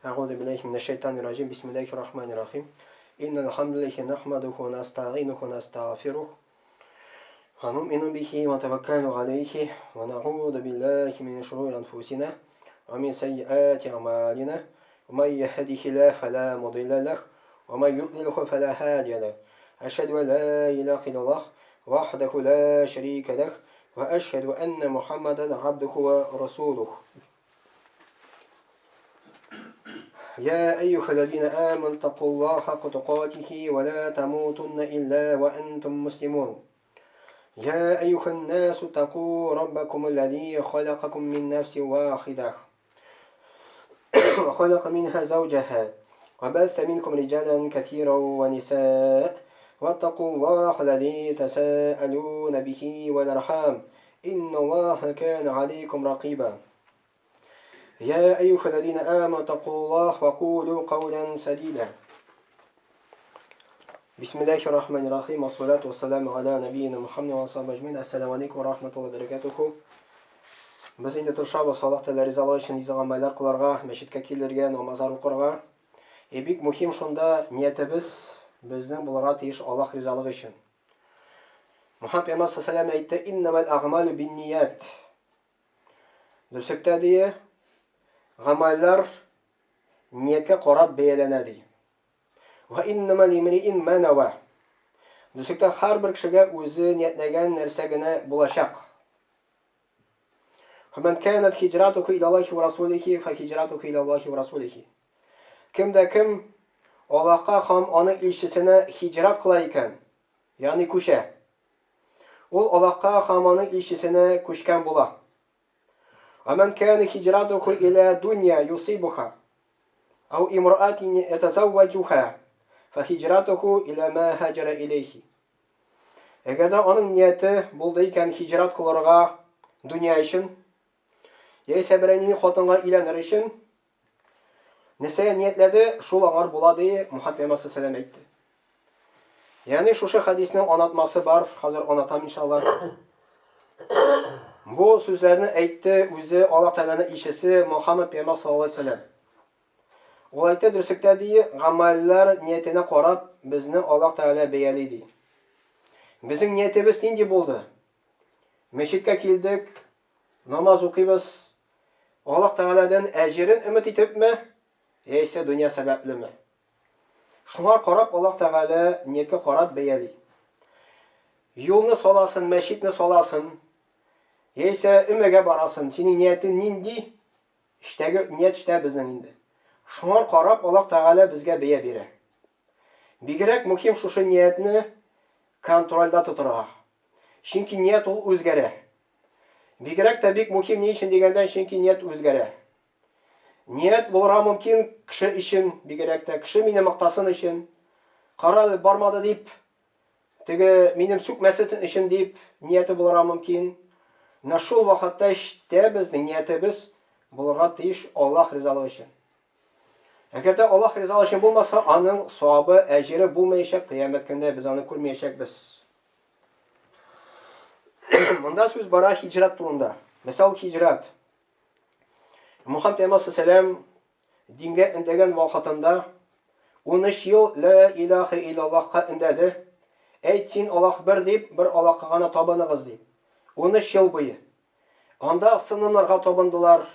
أعوذ بالله من الشيطان الرجيم بسم الله الرحمن الرحيم إن الحمد لله نحمده ونستعينه ونستغفره ونؤمن به ونتوكل عليه ونعوذ بالله من شرور أنفسنا ومن سيئات أعمالنا ومن يهده الله فلا مضل له ومن يضلله فلا هادي له أشهد أن لا إله إلا الله وحده لا شريك له وأشهد أن محمدا عبده ورسوله يا أيها الذين آمنوا اتقوا الله حق تقاته ولا تموتن إلا وأنتم مسلمون يا أيها الناس اتقوا ربكم الذي خلقكم من نفس واحدة وخلق منها زوجها وبث منكم رجالا كثيرا ونساء واتقوا الله الذي تساءلون به والأرحام إن الله كان عليكم رقيبا يا أيها الذين آمنوا اتقوا الله وقولوا قولا سديدا بسم الله الرحمن الرحيم والصلاة والسلام على نبينا محمد وصحبه أجمعين السلام عليكم ورحمة الله وبركاته Без инде тырышабыз Аллаһ Тәгалә ризалыгы өчен изге гамәлләр кылырга, мәчеткә килергә, намазлар укырга. И бик мөһим шунда ниятебез безнең булырга тиеш Аллаһ ризалыгы өчен. Мөхәммәд пәйгамбәр саллаллаһу алейһи әйтте, "Иннамал агъмалу бинният." Дөреслектә дие, гамәлләр нияткә карап бәяләнә ди. Ва иннама лимриин ма нава. Дөреслектә һәрбер кешегә үзе ниятләгән нәрсә генә булачак. Фәмән кәнәт хиҗратуху илаллахи ва расулихи, фәхиҗратуху илаллахи ва расулихи. Кем дә кем Аллаһка һәм аның илчесенә хиҗрат кыла икән, ягъни күчә. Ул Аллаһка һәм аның илчесенә күчкән була. Аман кәнә хиҗратуху иля дунья юсибуха, ау имраатин ятазавваҗуха, фәхиҗратуху иля ма хаҗара илейхи. Әгәр дә аның нияте булды икән хиҗрат кылырга дөнья өчен, яисә берәр нинди хатынга өйләнер өчен, нәрсәгә ниятләде, шул аңар була ди Мухаммад пәйгамбәр саллаллаху әйтте. Ягъни шушы хәдиснең анатмасы бар, хәзер анатам иншалла. Бу сүзләрне әйтте үзе Аллаһ Тәгаләнең илчесе Мухаммад пәйгамбәр саллаллаху алейһи вәсәлләм. Ул әйтә, дөреслектә, ди, гамәлләр ниятенә карап, безне Аллаһ Тәгалә бәяли, ди. Безнең ниятебез нинди булды? Мәчеткә килдек, намаз укыйбыз. Аллаһ Тәгаләдән әҗерен өмет итепме, яисә дөнья сәбәплеме? Шуңа карап Аллаһ Тәгалә нияткә карап бәяли. Юлны саласын, мәчетне саласын, яисә өмәгә барасын, синең ниятең нинди? Эчтәге ният эчтә безнең инде. Шуңа карап Аллаһ Тәгалә безгә бәя бирә. Бигрәк мөһим шушы ниятне контрольдә тотырга. Чөнки ният ул үзгәрә. Бигрәк тә бик мөһим ни өчен дигәндә, чөнки ният үзгәрә. Ният булырга мөмкин кеше өчен, бигрәк тә кеше мине мактасын өчен. Кара әле бармады дип, Теге минем сүкмәсен өчен дип нияте булырга мөмкин. Менә шул вакытта эчтә безнең ниятебез булырга тиеш Аллаһ ризалыгы өчен. Әгәр дә Аллаһ ризалыгы өчен булмаса, аның савабы, әҗере булмаячак, кыямәт көндә без аны күрмәячәкбез. Монда сүз бара хиҗрат турында. Мәсәл хиҗрат. Мухаммад пәйгамбәр саллаллаху Дингә өндәгән вакытында 13 ел Лә илаһә иллаллаһка өндәде. Әйт син Аллаһ бер дип, бер Аллаһка гына табыныгыз дип. 13 ел буе. Анда сынымнарга табындылар.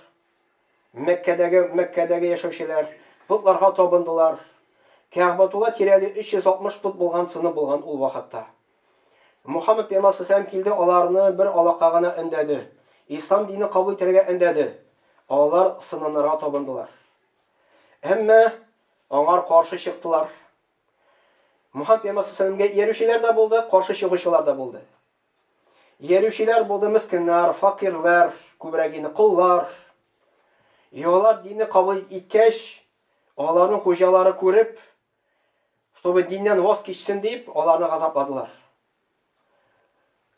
Мәккәдәге Мәккәдәге яшәүчеләр потларга табындылар. Кәгъбатулла тирәли 360 пот булган сыны булган ул вакытта. Мухаммад пәйгамбәр саллаллаху килде, аларны бер Аллаһка гына өндәде. Ислам дине кабул итәргә өндәде. Алар сынанырга табындылар. Әмма аңар каршы чыктылар. Мухаммад пәйгамбәр саллаллаху иярүчеләр дә булды, каршы чыгучылар да булды. Иярүчеләр булды мескеннәр, факирләр, күбрәк инде коллар. Алар динне кабул иткәч, аларның хуҗалары күреп, Чтобы диннән ваз кичсен дип, аларны газапладылар.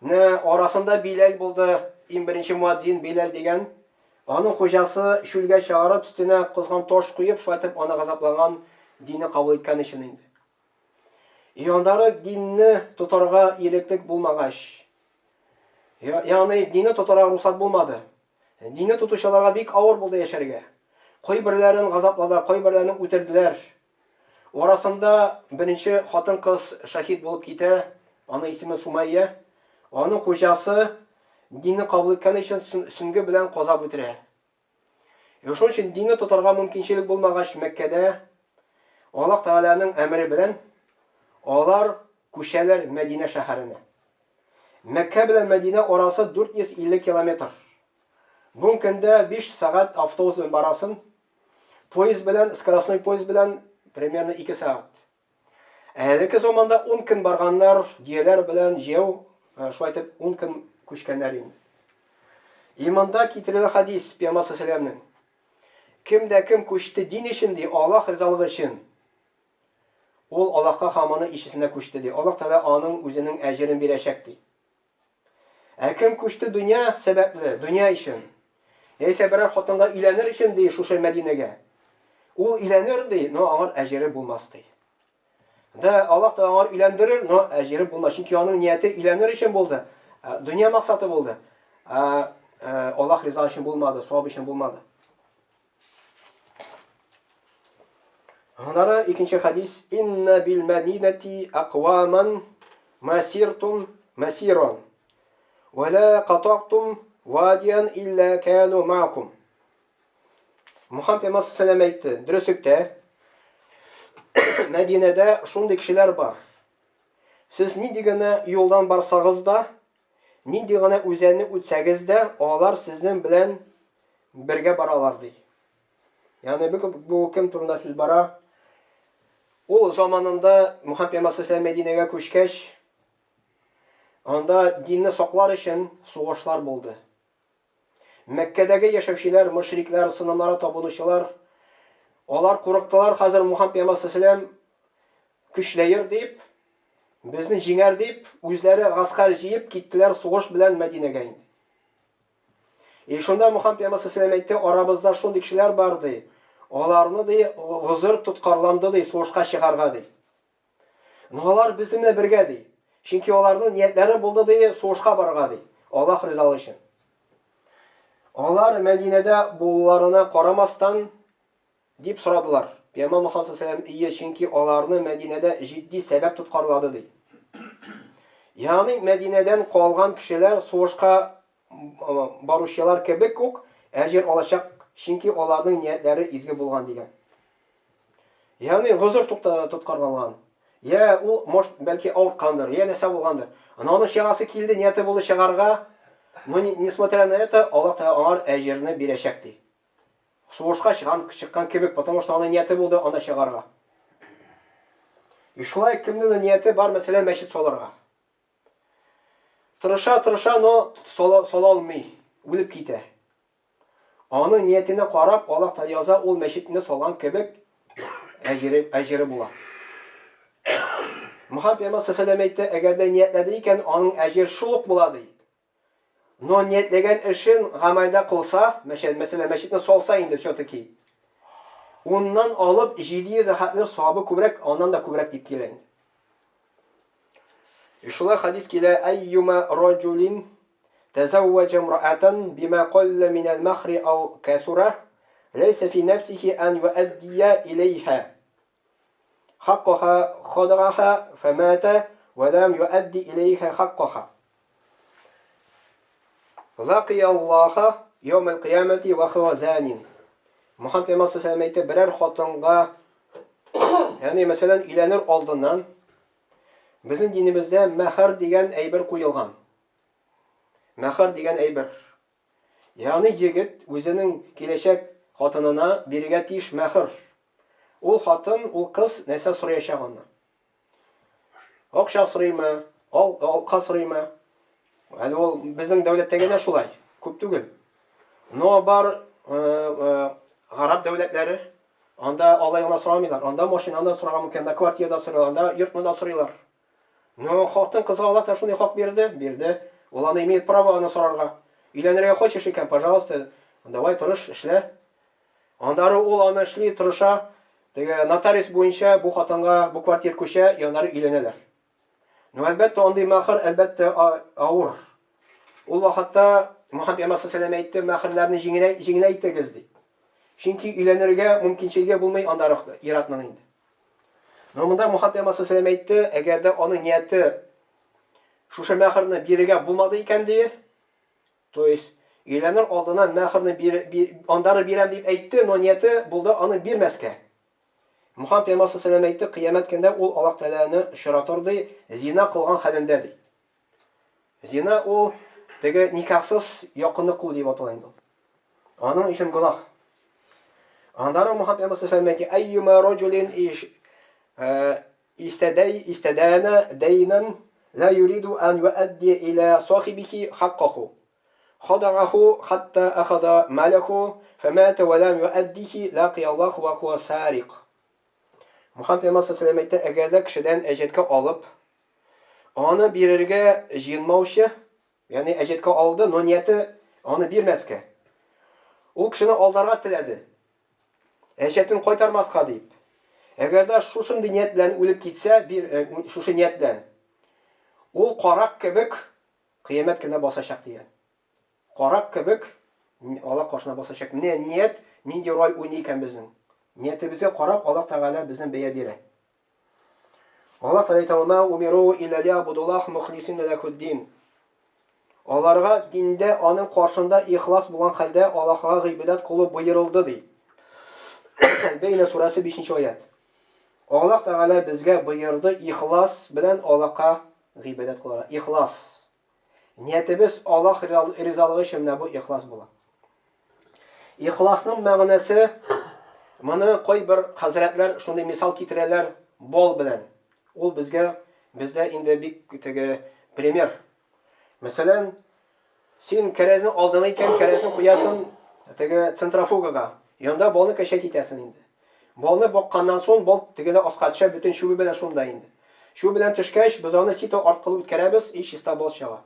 Менә арасында Биләл булды, иң беренче муадзин Биләл дигән. Аның хуҗасы чүлгә чыгарып, өстенә кызган таш куеп, шулай итеп аны газаплаган динне кабул иткән өчен инде. И аннары динне тотарга иреклек булмагач, ягъни динне тотарга рөхсәт булмады. Динне тотучыларга бик авыр булды яшәргә. Кайберләрен газапладылар, кайберләрен үтерделәр. Арасында беренче хатын-кыз шәһид булып китә, аның исеме Сумайя. Аның хуҗасы динне кабул иткән өчен сөнге белән казап үтерә. Шуның өчен динне тотарга мөмкинчелек булмагач Мәккәдә Аллаһ Тәгаләнең әмере белән алар күчәләр Мәдинә шәһәренә. Мәккә белән Мәдинә арасы 450 километр. Бүген көндә 5 сәгать автобус белән барасын, поезд белән, скоростной поезд белән примерно 2 сәгать. Ә элекке заманда 10 көн барганнар, дөяләр белән җәяү, шулай итеп 10 көн күчкәннәр инде. Иманда китерелә хадис Пәйгамбәр саллаллаһу Кем дә кем күчте дин өчен ди, Аллаһ ризалыгы өчен. Ул Аллаһка һәм аның илчесенә күчте ди. Аллаһ Тәгалә аның үзенең әҗерен бирәчәк ди. Ә кем күчте дөнья сәбәпле, дөнья өчен, яисә берәр хатынга өйләнер өчен, ди, шушы Мәдинәгә. Ул өйләнер, ди, но аңар әҗере булмас, ди. Да, Аллаһ та аңар өйләндерер, но әҗере булмас. Чөнки аның нияте өйләнер өчен булды. Дөнья максаты булды. Ә Аллаһ риза өчен булмады, савап өчен булмады. Аннары икенче хадис: Инна бил мәдинәти акваман масиртум масиран ва ла катактум вадиян илля кану маакум. Мухаммад пәйгамбәр саллаллаху әйтте, дөреслектә Мәдинәдә шундый кешеләр бар. Сез нинди генә юлдан барсагыз да, нинди генә үзәнне үтсәгез дә, алар сезнең белән бергә баралар ди. Ягъни бу, бу кем турында сүз бара? Ул заманында Мухаммад пәйгамбәр саллаллаху Мәдинәгә күчкәч, анда динне саклар өчен сугышлар булды. Мәккәдәге яшәүчеләр, мөшрикләр, сынамнарга табынучылар, алар курыктылар, хәзер Мухаммад пәйгамбәр саллаллаху көчләер дип, безне җиңәр дип, үзләре гаскәр җыеп киттеләр сугыш белән Мәдинәгә инде. И шунда Мухаммад пәйгамбәр саллаллаху әйтте, арабызда шундый кешеләр бар ди. Аларны ди гозер тоткарланды ди, сугышка чыгарга ди. Но алар безнең белән бергә ди. Чөнки аларның ниятләре булды ди, сугышка барырга ди. Аллаһ ризалыгы өчен. Алар Мәдинәдә булуларына карамастан, Дип сорадылар. Пәйгамбәр Мөхәммәд саллаллаһу галәйһи ва сәлләм, Ие, чөнки аларны Мәдинәдә җитди сәбәп тоткарлады, ди. Ягъни Мәдинәдән калган кешеләр сугышка баручылар кебек үк әҗер алачак, чөнки аларның ниятләре изге булган, дигән. Ягъни гозер тоткарланган. Я ул, может, бәлки авырткандыр, я нәрсә булгандыр. Ана аның чыгасы килде, нияте булды чыгарга, но несмотря на это, Аллаһ Тәгалә аңар әҗерне бирәчәк, ди. Сугышка чыган, чыккан кебек, потому что аның нияте булды анда чыгарга. И шулай кемнеңдер нияте бар, мәсәлән, мәчет салырга. Тырыша, тырыша, но сала, сала алмый, үлеп китә. Аның ниятенә карап, Аллаһ Тәгалә яза, ул мәчетне салган кебек әҗере, әҗере була. Мөхәммәд пәйгамбәр саллаллаху әйтте, әгәр дә ниятләде икән, аның әҗере шул ук була ди. Но ниятләгән эшен гамәлдә кылса, мәсәлән, мәсәлән, мәчетне салса инде все-таки, уннан алып 700 хәтле савабы күбрәк, аннан да күбрәк дип килә инде. И шулай хадис килә, әйюма раҗулин тәзәүвәҗә имраатан бима калла минәл махри ау кәсура, ләйсә фи нәфсихи ан юәддия иләйһа. Хаккаха хадагаха фәмата вә ләм юәдди иләйһә хаккаха. Лакия Аллаха яумәл кыямәти вә хуа занин. Мухаммад пәйгамбәр саллаллаху әйтте, берәр хатынга, ягъни мәсәлән, өйләнер алдыннан безнең динебездә мәһәр дигән әйбер куелган. Мәһәр дигән әйбер. Ягъни егет үзенең киләчәк хатынына бирергә тиеш мәһер. Ул хатын, ул кыз нәрсә сораячак аннан? Акча сорыймы? Ал, алка сорыймы? Әле ул безнең дәүләттә генә шулай, күп түгел. Но бар э, э, гарәп дәүләтләре, анда алай гына сорамыйлар. Анда машинаны да сорарга мөмкин, анда квартира да сорыйлар, анда йортны да сорыйлар. Но хатын кызга Аллаһ та шундый хак бирде, бирде. Ул аны имеет право аны сорарга. Өйләнергә хочешь икән, пожалуйста, давай тырыш, эшлә. Аннары ул аны эшли, тырыша. Теге нотариус буенча бу хатынга бу квартир күчә, и аннары өйләнәләр. Ну, әлбәттә, андый мәхер, әлбәттә, авыр. Ул вакытта Мөхәммәд пәйгамбәр саллаллаһу әйтте, мәһерләрне җиңеләйтегез ди. Чөнки өйләнергә мөмкинчелеге булмый анда ир-атның инде. Но монда Мөхәммәд пәйгамбәр саллаллаһу әйтте, әгәр дә аның нияте шушы мәһерне бирергә булмады икән ди, то есть өйләнер алдыннан мәһерне бир, бир, андары бирәм дип әйтте, но нияте булды аны бирмәскә. Мөхәммәд пәйгамбәр саллаллаһу әйтте, кыямәт көндә ул Аллаһ Тәгаләне очратыр ди, зина кылган хәлендә ди. Зина ул теге никахсыз якынлык кылу дип атала инде. Аның өчен гөнаһ. Аннары Мухаммад пәйгамбәр саллаллаху алейһи әйюма раҗулин иш э, истәдәй истәдәна дәйнан ла юриду ан юадди иля сахибихи хаккаху. Хадагаху хатта ахада малаху фамата ва лам юаддихи лакия Аллаху ва хуа сарик. Мухаммад пәйгамбәр саллаллаху алейһи әйтте, әгәр дә кешедән әҗәткә алып, Аны бирергә җыенмаучы, ягъни әҗәткә алды, но нияте аны бирмәскә. Ул кешене алдарга теләде. Әҗәтен кайтармаска дип. Әгәр дә шушындый ният белән үлеп китсә, бир, э, шушы ният белән, ул карак кебек кыямәт көненә басачак дигән. Карак кебек Аллаһ каршына басачак. Менә ният нинди роль уйный икән безнең. Ниятебезгә карап Аллаһ Тәгалә безне бәя бирә. Аллаһ Тәгалә әйтә, "Ма умиру илля лиябудуллах мухлисина ләхуддин." Аларга диндә аның каршында ихлас булган хәлдә Аллаһка гыйбадәт кылу боерылды ди. Бәйнә сүрәсе 5 аят. Аллаһ Тәгалә безгә боерды ихлас белән Аллаһка гыйбадәт кылырга. Ихлас. Ниятебез Аллаһ ризалыгы өчен менә бу ихлас була. Ихласның мәгънәсе моны кайбер хәзрәтләр шундый мисал китерәләр бал белән. Ул безгә бездә инде бик теге пример. Мәсәлән, син кәрәзне алдың икән, кәрәзне куясың теге центрофугага. Янда балны качать итәсең инде. Балны бакканнан соң, бал тегенә аска төшә, бөтен чүбе белән шунда инде. Чүбе белән төшкәч, без аны сито арткылы үткәрәбез, и чиста бал чыга.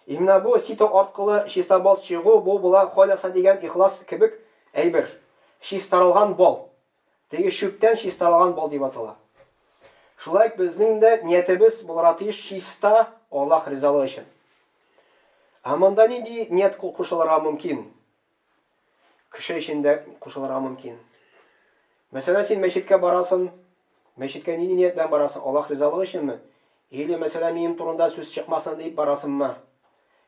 И менә бу сито арткылы чиста бал чыгу, бу була халяса дигән ихлас кебек әйбер. Чистарылган бал. Теге чүптән чистарылган бал дип атала. Шулай ук безнең дә ниятебез булырга тиеш чиста Аллаһ ризалыгы өчен. Ә монда нинди ният кушылырга мөмкин? Кеше өчен дә кушылырга мөмкин. Мәсәлән, син мәчеткә барасың, мәчеткә нинди ният белән барасың? Аллаһ ризалыгы өченме? Или, мәсәлән, минем турында сүз чыкмасын дип барасыңмы?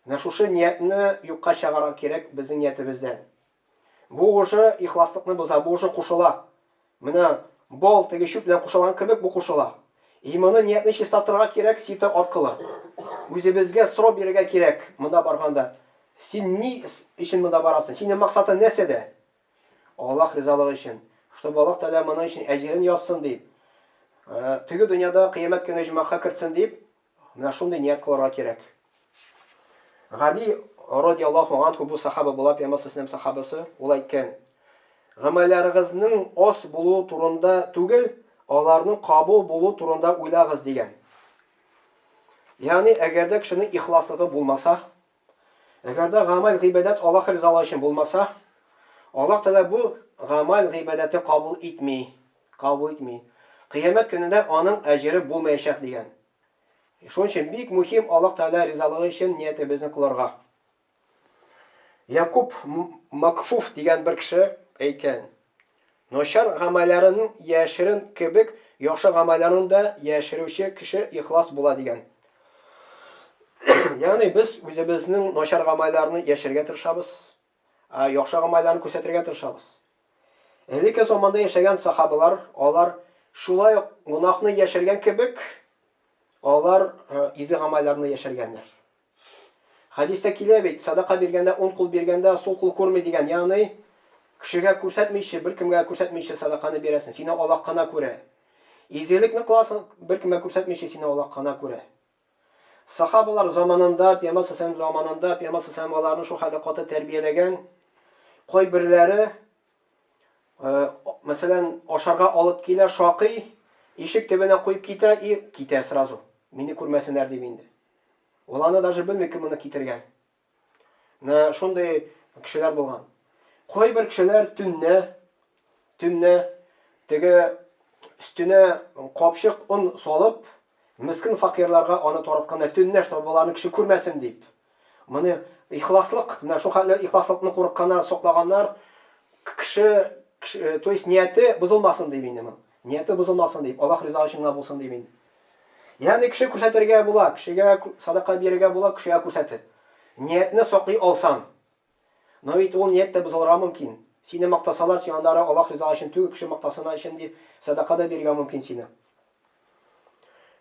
Менә шушы ниятне юкка чыгарырга кирәк безнең ниятебездән. Бу уже ихласлыкны боза, бу уже кушыла. Менә бал теге чүп белән кушылган кебек бу кушыла. И моны ниятне чистартырга кирәк сито аркылы. Үзебезгә сорау бирергә кирәк монда барганда. Син ни өчен монда барасың? Синең максатың нәрсәдә? Аллаһ ризалыгы өчен. Чтобы Аллаһ Тәгалә моның өчен әҗерен язсын дип. Э, теге дөньяда кыямәт көне җомахка кертсен дип, Менә шундый ният кылырга кирәк. Гали радиаллаһу анху бу сахаба була, пәйгамбәр саллаллаһу сахабасы, ул әйткән: Гамәлләрегезнең аз булуы турында түгел, аларның кабул булу турында уйлагыз дигән. Ягъни, әгәр дә кешенең ихласлыгы булмаса, әгәр дә гамәл гыйбадәт Аллаһ ризалыгы өчен булмаса, Аллаһ Тәгалә бу гамәл гыйбадәте кабул итми. Кабул итми. Кыямәт көнендә аның әҗере булмаячак дигән. Шуның өчен бик мөһим Аллаһ Тәгалә ризалыгы өчен ниятебезне кылырга. Якуб Макфуф дигән бер кеше әйткән: Начар гамәлләрен яшерен кебек, яхшы гамәлләрен дә яшерүче кеше ихлас була дигән. Ягъни без үзебезнең начар гамәлләрне яшерергә тырышабыз, Ә яхшы гамәлләрне күрсәтергә тырышабыз. Элекке заманда яшәгән сахабалар, алар шулай ук гөнаһны яшергән кебек, алар э, изге гамәлләрне яшергәннәр. Хәдистә килә бит, садака биргәндә уң кул биргәндә сул кул күрми дигән, ягъни кешегә күрсәтмичә, беркемгә күрсәтмичә садаканы бирәсең, сине Аллаһ кына күрә. Изгелекне кыласың, беркемгә күрсәтмичә сине Аллаһ кына күрә. Сахабалар заманында, Пәйгамбәр саллаллаһу заманында, Пәйгамбәр саллаллаһу аларны шул хәтле каты тәрбияләгән. Кайберләре, э, мәсәлән, ашарга алып килә, шакый, ишек төбенә куеп китә и китә сразу. Мине күрмәсеннәр дип инде. Ул аны даже белми, кем моны китергән. Менә шундый кешеләр булган. Кайбер кешеләр төннә, төннә теге өстенә капчык он салып, мескен факирларга аны таратканнар. Төннә, чтобы аларны кеше күрмәсен дип. Моны Ихласлык, менә шул хәтле ихласлыкны курыкканнар, саклаганнар. Кеше, кеше, то есть нияте бозылмасын дип инде моны. Нияте бозылмасын дип, Аллаһ ризалыгы өчен генә булсын дип инде. Ягъни кеше күрсәтергә була, кешегә садака бирергә була, кешегә күрсәтеп. Ниятне саклый алсаң. Но бит ул ният тә бозылырга мөмкин. Сине мактасалар, син аннары Аллаһ ризалыгы өчен түгел, кеше мактасына өчен дип садака да бирергә мөмкин сине.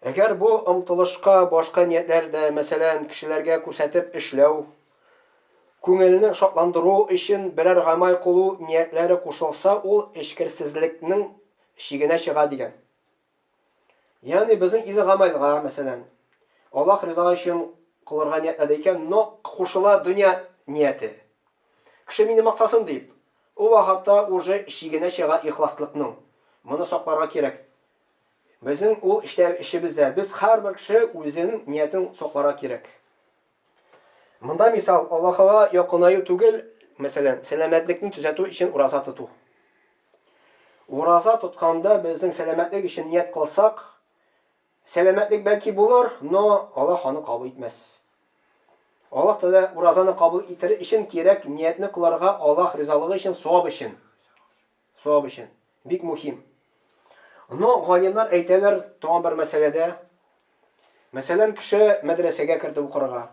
Әгәр бу омтылышка башка ниятләр дә, мәсәлән, кешеләргә күрсәтеп эшләү, күңелне шатландыру өчен берәр гамәл кылу ниятләре кушылса, ул эчкерсезлекнең чигенә чыга дигән. Ягъни безнең изге гамәлгә, мәсәлән, Аллаһ ризалыгы өчен кылырга ниятләде икән, но кушыла дөнья нияте. Кеше мине мактасын дип, ул вакытта уже чигенә чыга ихласлыкның. Моны сакларга кирәк. Безнең ул эштә эшебездә без һәрбер кеше үзенең ниятен сакларга кирәк. Монда мисал, Аллаһыга якынаю түгел, мәсәлән, сәламәтлекне төзәтү өчен ураза тоту. Ураза тотканда безнең сәламәтлек өчен ният кылсак, сәламәтлек бәлки булыр, но Аллаһ аны кабул итмәс. Аллаһ Тәгалә уразаны кабул итер өчен кирәк ниятне кылырга Аллаһ ризалыгы өчен, савап өчен. Савап өчен. Бик мөһим. Но галимнар әйтәләр тагын бер мәсьәләдә. Мәсәлән, кеше мәдрәсәгә керде укырга,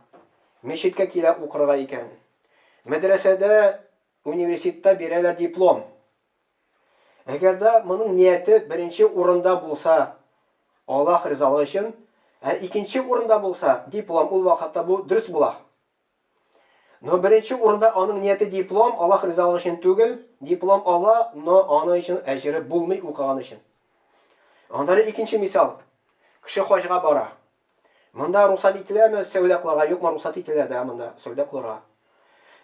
мәчеткә килә укырга икән. Мәдрәсәдә, университетта бирәләр диплом. Әгәр дә моның нияте беренче урында булса, Аллаһ ризалыгы өчен, ә икенче урында булса, диплом, ул вакытта бу дөрес була. Но беренче урында аның нияте диплом, Аллаһ ризалыгы өчен түгел, диплом ала, но аның өчен әҗере булмый укыган өчен. Аннары икенче мисал. Кеше хаҗга бара. Монда рөхсәт ителәме сәүдә кылырга, юкмы рөхсәт ителә дә монда сәүдә кылырга.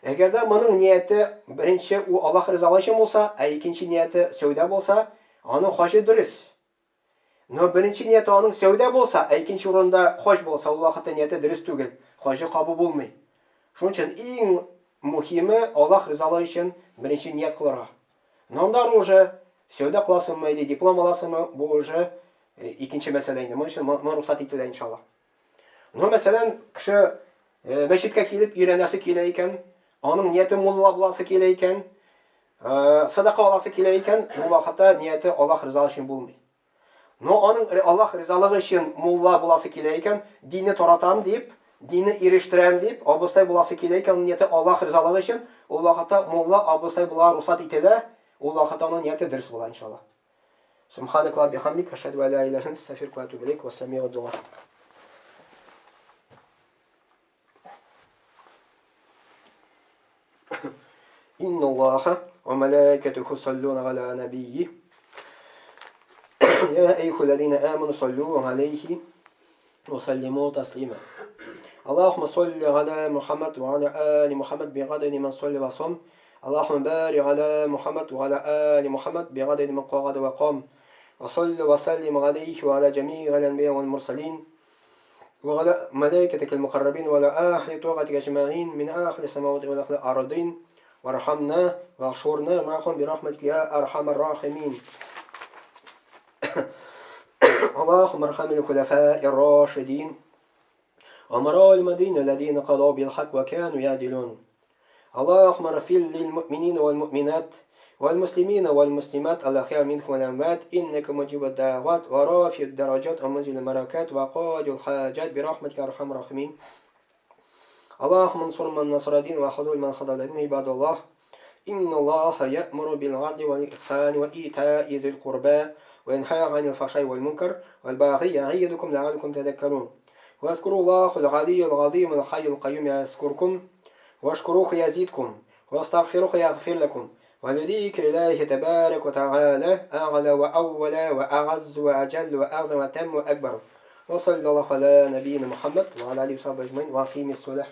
Әгәр дә моның нияте беренче ул Аллаһ ризалыгы өчен булса, ә икенче нияте сәүдә булса, аның хаҗы дөрес. Но беренче нияте аның сәүдә булса, ә икенче урында хаҗ булса, ул вакытта нияте дөрес түгел. Хаҗы кабул булмый. Шуның өчен иң мөһиме Аллаһ ризалыгы өчен беренче ният кылырга. Но аннары уже сәүдә кыласыңмы или диплом аласыңмы, бу уже икенче мәсьәлә инде. Моның өчен моны рөхсәт ителә иншалла. Но мәсәлән, кеше мәчеткә килеп өйрәнәсе килә икән, аның нияте мулла буласы килә икән, садака аласы килә икән, бу вакытта нияте Аллаһ ризалыгы өчен булмый. Но аның Аллаһ ризалыгы өчен мулла буласы килә икән, динне таратам дип, динне ирештерәм дип, абыстай буласы килә икән, аның нияте Аллаһ ризалыгы өчен, ул вакытта мулла, абыстай булырга рөхсәт ителә, ул вакытта аның нияте дөрес була, иншаллаһ. Субханакаллаһ бихамдик, әшһәдү ә ла илаһа илля анта, астагфирука ва атубу илейк, вассамигу дуа. إن الله وملائكته يصلون على نبيه يا أيها الذين آمنوا صلوا عليه وسلموا تسليما اللهم صل على محمد وعلى آل محمد بعدد من صلى وصم اللهم بارك على محمد وعلى آل محمد بعدد من قعد وقام وصل وسلم عليه وعلى جميع الأنبياء والمرسلين وعلى ملائكتك المقربين وعلى أهل طاعتك أجمعين من أهل السماوات والأهل الأرضين وارحمنا واحشرنا معهم برحمتك يا أرحم الراحمين اللهم ارحم الخلفاء الراشدين أمراء المدينة الذين قضوا بالحق وكانوا يعدلون اللهم اغفر للمؤمنين والمؤمنات والمسلمين والمسلمات الأحياء منهم والأموات إنك مجيب الدعوات ورافع الدرجات ومنزل البركات وقاضي الحاجات برحمتك يا أرحم الراحمين اللهم انصر من نصر الدين وخذل من خذل الدين عباد الله إن الله يأمر بالعدل والإحسان وإيتاء ذي القربى وينهى عن الفحشاء والمنكر والبغي يعظكم لعلكم تذكرون واذكروا الله العلي العظيم الحي القيوم يذكركم واشكروه يزيدكم واستغفروه يغفر لكم ولذكر الله تبارك وتعالى أعلى وأول وأعز وأجل وأعظم وأتم وأكبر وصلى الله على نبينا محمد وعلى آله وصحبه أجمعين وأقيم الصلاة.